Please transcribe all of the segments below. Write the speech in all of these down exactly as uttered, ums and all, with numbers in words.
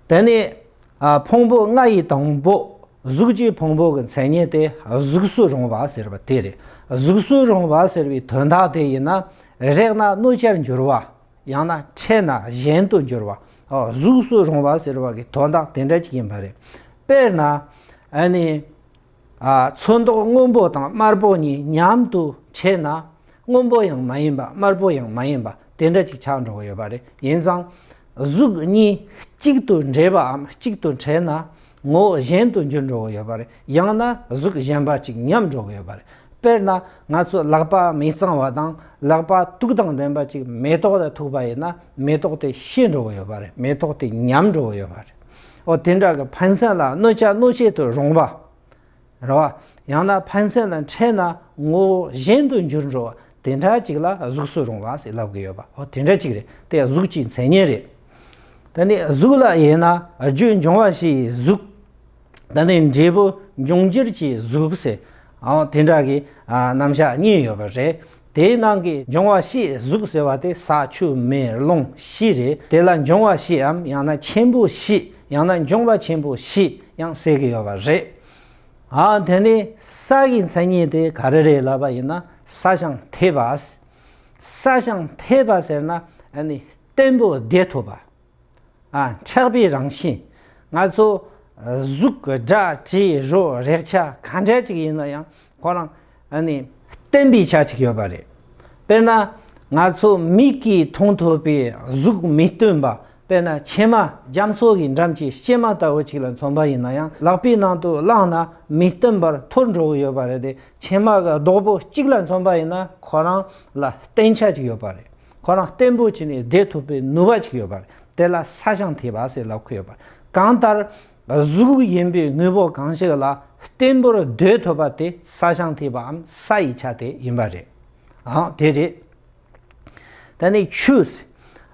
དེ་ནས་ཨ་ཕུང་པོ་ལྔ་ཡི་དང་པོ་གཟུགས་ཀྱི་ཕུང་པོ་གི་མཚན་ཉིད་དེ་གཟུགས་སུ་རུང་བ་ཟེར་བ་དེ་རེད། གཟུགས་སུ་རུང་བ་ཟེར་བའི་དོན་དག་དེ་ཡིན་ན། རེག་ན་གནོད་བྱར་འགྱུར་བ། ཡང་ན་འཕྲད་ན་གཞན་དུ་འགྱུར་བ། ཨོ་གཟུགས་སུ་རུང་བ་ཟེར་བ་གི་དོན་དག་དེ་འདྲ་ཅིག་ཡིན་པ་རེད། དཔེར་ན་ཨ་ནི། ཨ་ཚོན་མདོག་སྔོན་པོ་དང་དམར་པོ་གཉིས་མཉམ་དུ་འཕྲད་ན། སྔོན་པོ་ཡང་མ་ཡིན་པ་དམར་པོ་ཡང་མ་ཡིན་པ་དེ་འདྲ་ཅིག་ཆགས་འགྲོ་གི་ཡོད་པ་རེད། ཡིན་ཙང་གཟུགས་གཉིས་གཅིག་ཏུ་འདྲེས་པའམ་གཅིག་ཏུ་འཕྲད་ན་ངོ་བོ་གཞན་དུ་འགྱུར་འགྲོ་གི་ཡོད་པ་རེད། ཡང་ན་གཟུགས་གཞན་པ་ཅིག་ཉམས་འགྲོ་གི་ཡོད་པ་རེད། དཔེར་ན་ང་ཚོ་ལག་པ་མི་གཙང་བ་དང་ལག་པ་དུག་དང་ལྡན་པ་ཅིག་མེ་ཏོག་ལ་ཐུག་པ་ཡིན་ན་མེ་ཏོག་དེ་ཤི་འགྲོ་གི་ཡོད་པ་རེད། མེ་ཏོག་དེ་ཉམས་འགྲོ་གི་ཡོད་པ་རེད། ཨོ་དེ་འདྲ་གི་ཕན་ཚུན་ལ་གནོད་བྱ་གནོད་བྱེད་དུ་རུང་བ། རེད་བ། ཡང་ན་ཕན་ཚུན་ལ་འཕྲད་ན་ངོ་བོ་གཞན་དུ་འགྱུར་འགྲོ་བ་དེ་འདྲ་ཅིག་ལ་གཟུགས་སུ་རུང་བ་ཟེར་ལབ་ཀྱི་ཡོད་པ། ཨོ་དེ་འདྲ་ཅིག་རེད། དེ་གཟུགས་ཀྱི་མཚན་ཉིད་རེད། དེ་ནས་གཟུགས་ལ་དབྱེ་ན་རྒྱུ་འབྱུང་བ་བཞི་ཡི་གཟུགས། དེ་ནས་འབྲས་བུ་འབྱུང་འགྱུར་གྱི་གཟུགས་ཟེར། ཨོ་དེ་འདྲ་གི་ཨ་རྣམ་གཞག་གཉིས་ཡོད་པ་རེད། དེའི་ནང་གི་འབྱུང་བ་བཞིའི་གཟུགས་ཟེར་བ་དེ་ས་ཆུ་མེ་རླུང་བཞི་རེད། དེ་ལ་འབྱུང་བ་བཞིའམ་ཡང་ན་ཆེན་པོ་བཞི་ཡང་ན་འབྱུང་བ་ཆེན་པོ་བཞི་ཡང་ཟེར་གྱི་ཡོད་པ་རེད། ཨ་དེ་ནས་ས་གི་མཚན་ཉིད་དེ་ག་རེ་རེད་ལབ་པ་ཡིན་ན་ས་ཞིང་འཐིབས་པ། ས་ཞིང་འཐིབས་པ་ཟེར་ན་ཨ་ནི་བརྟན་པོ་བདེ་ཐུབ་པ། ཨ་མཁྲེགས་པའི་རང་བཞིན། ང་ཚོ་གཟུགས་སྒྲ་དྲི་རོ་རེག་བྱ་ག་འདྲ་ཅིག་ཡིན་ན་ཡང་ཁོ་རང་ཨ་ནི་བརྟན་པའི་ཆ་ཅིག་ཡོད་པ་རེད། དཔེར་ན་ང་ཚོ་མིག་གིས་མཐོང་ཐུབ་པའི་གཟུགས་མི་བརྟན་པ། དཔེར་ན་ཕྱེ་མ་རྒྱ་མཚོ་གི་འགྲམ་གྱི་ཕྱེ་མ་ལྟ་བུ་ཅིག་ལ་མཚོན་པ་ཡིན་ན་ཡང་ལག་པའི་ནང་དུ་བླངས་ན་མི་བརྟན་པར་འཐོར་འགྲོ་གི་ཡོད་པ་རེད་དེ། ཕྱེ་མ་གི་རྡོག་པོ་གཅིག་ལ་མཚོན་པ་ཡིན་ན་ཁོ་རང་ལ་བརྟན་ཆ་ཅིག་ཡོད་པ་རེད། ཁོ་རང་བརྟན་པོ་བྱས་ནས་བསྡད་ཐུབ་པའི་ནུས་པ་ཅིག་ཡོད་པ་རེད། དེ་ལ་ས་ཞིང་འཐིབས་པ་ཟེར་ལབ་ཀྱི་ཡོད་པ་རེད། གང་ལྟར་གཟུགས་ཡིན་པའི་དངོས་པོ་གང་ཞིག་ལ་བརྟན་པོར་སྡོད་ཐུབ་པ་དེ་ས་ཞིང་འཐིབས་པའམ་ས་ཡི་ཆ་དེ་ཡིན་པ་རེད། ཨང་དེ་རེད། ད་ནི་ཆུ།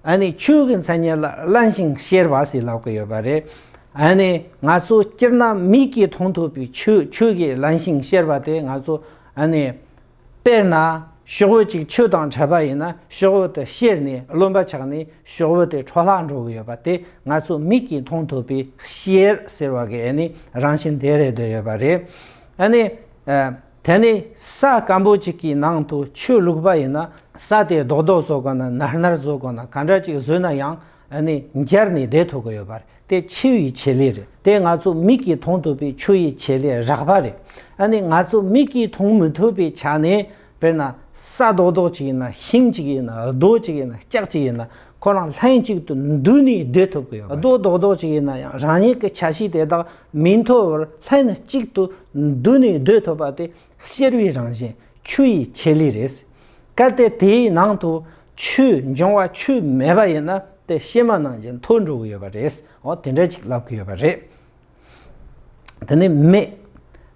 ཨ་ནི་ཆུ་གི་མཚན་ཉིད་ལ་རླན་ཞིང་གཤེར་བ་ཟེར་ལབ་ཀྱི་ཡོད་པ་རེད། ཨ་ནི་ང་ཚོ་སྤྱིར་ན་མིག་གིས་མཐོང་ཐུབ་པའི་ཆུ། ཆུ་གི་རླན་ཞིང་གཤེར་བ་དེ་ང་ཚོ་ཨ་ནི། དཔེར་ན་ཤོག་བུ་གཅིག་ཆུ་དང་འཕྲད་པ་ཡིན་ན་ཤོག་བུ་དེ་གཤེར་ནས་རློན་པ་ཆགས་ནས་ཤོག་བུ་དེ་འཕྲོ་བརླག་འགྲོ་གི་ཡོད་པ་དེ་ང་ཚོ་མིག་གིས་མཐོང་ཐུབ་པའི་གཤེར་ཟེར་བ་གི་ཨ་ནི་རང་བཞིན་དེ་རེད་འདོད་ཡོད་པ་རེད། ཨ་ནི། ཨ། དེ་ནས་ས་སྐམ་པོ་གཅིག་གི་ནང་དུ་ཆུ་བླུགས་པ་ཡིན་ན་ས་དེ་རྡོག་རྡོག་བཟོ་དགོས་ན་ནར་ནར་བཟོ་དགོས་ན་ག་འདྲ་ཅིག་བཟོས་ན་ཡང་ཨ་ནི་འབྱར་ནས་བསྡད་ཐུབ་ཀྱི་ཡོད་པ་རེད། དེ་ཆུ་ཡི་བྱེད་ལས་རེད། དེ་ང་ཚོ་མིག་གིས་མཐོང་ཐུབ་པའི་ཆུ་ཡི་བྱེད་ལས་རགས་པ་རེད། ཨ་ནི་ང་ཚོ་མིག་གིས་མཐོང་མི་ཐུབ་པའི་ཆ་ནས་དཔེར་ན་ས་རྡོག་རྡོག་ཅིག་ཡིན་ན་ཤིང་ཅིག་ཡིན་ན་རྡོ་ཅིག་ཡིན་ན་ལྕགས་ཅིག་ཡིན་ན་ཁོ་རང་ལྷན་ཅིག་ཏུ་འདུས་ནས་སྡོད་ཐུབ་ཀྱི་ཡོད་པ་རེད། རྡོ་རྡོག་རྡོག་ཅིག་ཡིན་ན་ཡང་རང་ཉིད་ཀྱི་ཆ་ཤས་དེ་དག་མི་མཐོ་བར་ལྷན་ཅིག་ཏུ་འདུས་ནས་སྡོད་ཐུབ་པ་དེ་གཤེར་བའི་རང་བཞིན་ཆུ་ཡི་བྱེད་ལས་རེད། གལ་ཏེ་དེའི་ནང་དུ་ཆུ་འབྱུང་བ་ཆུ་མེད་པ་ཡིན་ན་དེ་གཤེར་མ་ནང་བཞིན་འཐོར་འགྲོ་གི་ཡོད་པ་རེད། འོ་དེ་འདྲ་ཅིག་ལབ་ཀྱི་ཡོད་པ་རེད། དེ་ནས་མེ།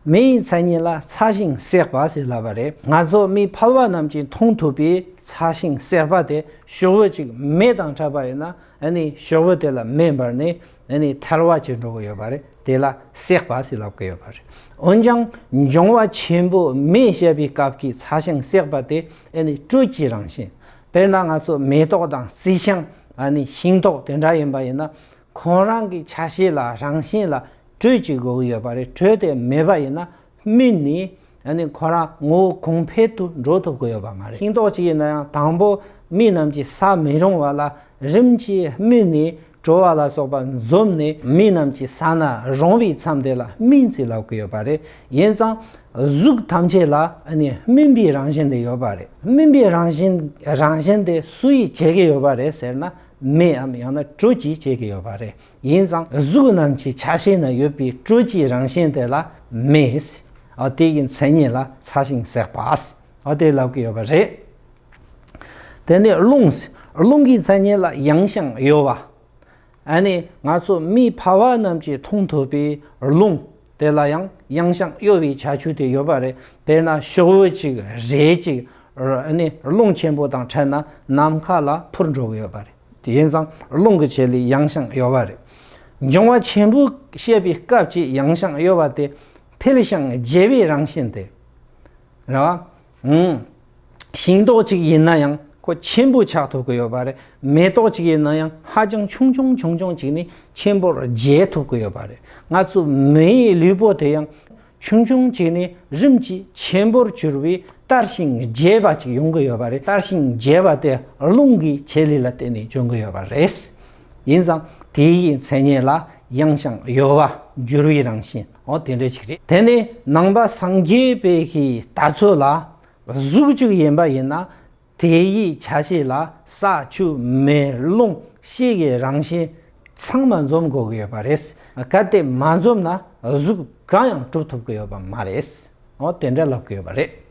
མེ་ཡི་མཚན་ཉིད་ལ་ཚ་ཞིང་བསྲེགས་པ་ཞེས་ལབ་པ་རེད། ང་ཚོ་མིག་ཕལ་བ་རྣམས་ཀྱིས་མཐོང་ཐུབ་པའི་ཚ་ཞིང་བསྲེགས་པ་དེ་ཤོག་བུ་གཅིག་མེ་དང་འཕྲད་པ་ཡིན་ན་ཨ་ནི་ཤོག་བུ་དེ་ལ་མེ་འབར་ནས་ཨ་ནི་ཐལ་བ་ཅིག་འགྲོ་གི་ཡོད་པ་རེད། དེ་ལ་བསྲེགས་པ་ཞེས་ལབ་ཀྱི་ཡོད་པ་རེད། འོན་ཀྱང་འབྱུང་བ་ཆེན་པོ་མེ་བཤད་པའི་སྐབས་ཀྱི་ཚ་ཞིང་བསྲེགས་པ་དེ་ཨ་ནི་དྲོད་ཀྱི་རང་བཞིན། དཔེར་ན་ང་ཚོ་མེ་ཏོག་དང་རྩི་ཤིང་ཨ་ནི་ཤིང་ཏོག་དེ་འདྲ་ཡིན་པ་ཡིན་ན། ཁོང་རང་གི་ཆ་ཤས་ལ་རང་བཞིན་ལ་དྲོད་ཅིག་དགོས་ཀྱི་ཡོད་པ་རེད། དྲོད་དེ་མེད་པ་ཡིན་ན་སྨིན་ནས་ཨ་ནི་ཁོ་རང་ངོ་བོ་གོང་འཕེལ་དུ་འགྲོ་ཐུབ་ཀྱི་ཡོད་པ་མ་རེད། ཤིང་ཏོག་ཅིག་ཡིན་ན་ཡང་དང་པོ་མི་རྣམས་ཀྱིས་ཟ་མི་རུང་བ་ལ་རིམ་གྱིས་སྨིན་ནས་བྲོ་བ་ལ་སོགས་པ་འཛོམས་ནས་མི་རྣམས་ཀྱིས་ཟ་ན་རུང་བའི་མཚམས་དེ་ལ་སྨིན་ཟེར་ལབ་ཀྱི་ཡོད་པ་རེད། ཡིན་ཙང་གཟུགས་ཐམས་ཅད་ལ་ཨ་ནི་སྨིན་པའི་རང་བཞིན་དེ་ཡོད་པ་རེད། སྨིན་པའི་རང་བཞིན་རང་བཞིན་དེ་སུ་ཡིས་བྱེད་ཀྱི་ཡོད་པ་རེད་ཟེར་ན། མེའམ་ཡང་ན་དྲོད་ཀྱིས་བྱེད་ཀྱི་ཡོད་པ་རེད། ཡིན་ཙང་གཟུགས་རྣམས་ཀྱི་ཆ་ཤས་ན་ཡོད་པའི་དྲོད་ཀྱི་རང་བཞིན་དེ་ལ་མེ། ཨ་དེ་ཡི་མཚན་ཉིད་ལ་ཚ་ཞིང་བསྲེགས་པ། ཨ་དེ་ལབ་ཀྱི་ཡོད་པ་རེད། དེ་ནས་རླུང་། རླུང་གི་མཚན་ཉིད་ལ་ཡང་ཞིང་གཡོ་བ། ཨ་ནི་ང་ཚོ་མིག་ཕལ་བ་རྣམས་ཀྱིས་མཐོང་ཐུབ་པའི་རླུང་དེ་ལ་ཡང་ཡང་ཞིང་གཡོ་བའི་ཁྱད་ཆོས་དེ་ཡོད་པ་རེད། དཔེར་ན་ཤོག་བུ་གཅིག་རེ་གཅིག་ཨ་ནི་རླུང་ཆེན་པོ་དང་འཕྲད་ན་ནམ་མཁའ་ལ་འཕུར་འགྲོ་གི་ཡོད་པ་རེད། དེ་ཡིན་ཙང་རླུང་གི་བྱེད་ལས་ཡང་ཞིང་གཡོ་བ་རེད། འབྱུང་བ་ཆེན་པོ་བཤད་པའི་སྐབས་ཀྱི་ཡང་ཞིང་གཡོ་བ་དེ་འཕེལ་ཞིང་རྒྱས་པའི་རང་བཞིན་དེ་རེད་བ། ཨང་། ཤིང་ཏོག་གཅིག་ཡིན་ན་ཡང་ ཁོ་ཆེན་པོ་ཆགས་ཐུབ་ཀྱི་ཡོད་པ་རེད། མེ་ཏོག་ཅིག་ཡིན་ན་ཡང་ཧ་ཅང་ཆུང་ཆུང་ཆུང་ཆུང་ཅིག་ནས་ཆེན་པོར་རྒྱས་ཐུབ་ཀྱི་ཡོད་པ་རེད། ང་ཚོ་མི་ཡི་ལུས་པོ་དེ་ཡང་ཆུང་ཆུང་ཅིག་ནས་རིམ་གྱིས་ཆེན་པོར་གྱུར་བའི་དར་ཞིང་རྒྱས་པ་ཅིག་ཡོང་གི་ཡོད་པ་རེད། དར་ཞིང་རྒྱས་པ་དེ་རླུང་གི་བྱེད་ལས་ལ་བརྟེན་ནས་བྱུང་གི་ཡོད་པ་རེད། ཡིན་ཙང་དེ་ཡི་མཚན་ཉིད་ལ་ཡང་ཞིང་གཡོ་བ་འགྱུར་བའི་རང་བཞིན་འོ་དེ་འདྲ་ཞིག་རེད། དེ་ནས་ནང་པ་སངས་རྒྱས་པའི་གི་ལྟ་ཚུལ་ལ་གཟུགས་གཅིག་ཡིན་པ་ཡིན་ན་དེ་ཡི་ཆ་ཤས་ལ་ས་ཆུ་མེ་རླུང་ཤེས་ཀྱི་རང་བཞིན་ཚང་མ་འཛོམས་དགོས་ཀྱི་ཡོད་པ་རེད། གལ་ཏེ་མ་འཛོམས་ན་གཟུགས་གང་ཡང་གྲུབ་ཐུབ་ཀྱི་ཡོད་པ་མ་རེད། འོ་དེ་འདྲ་ལབ་ཀྱི་ཡོད་པ་རེད།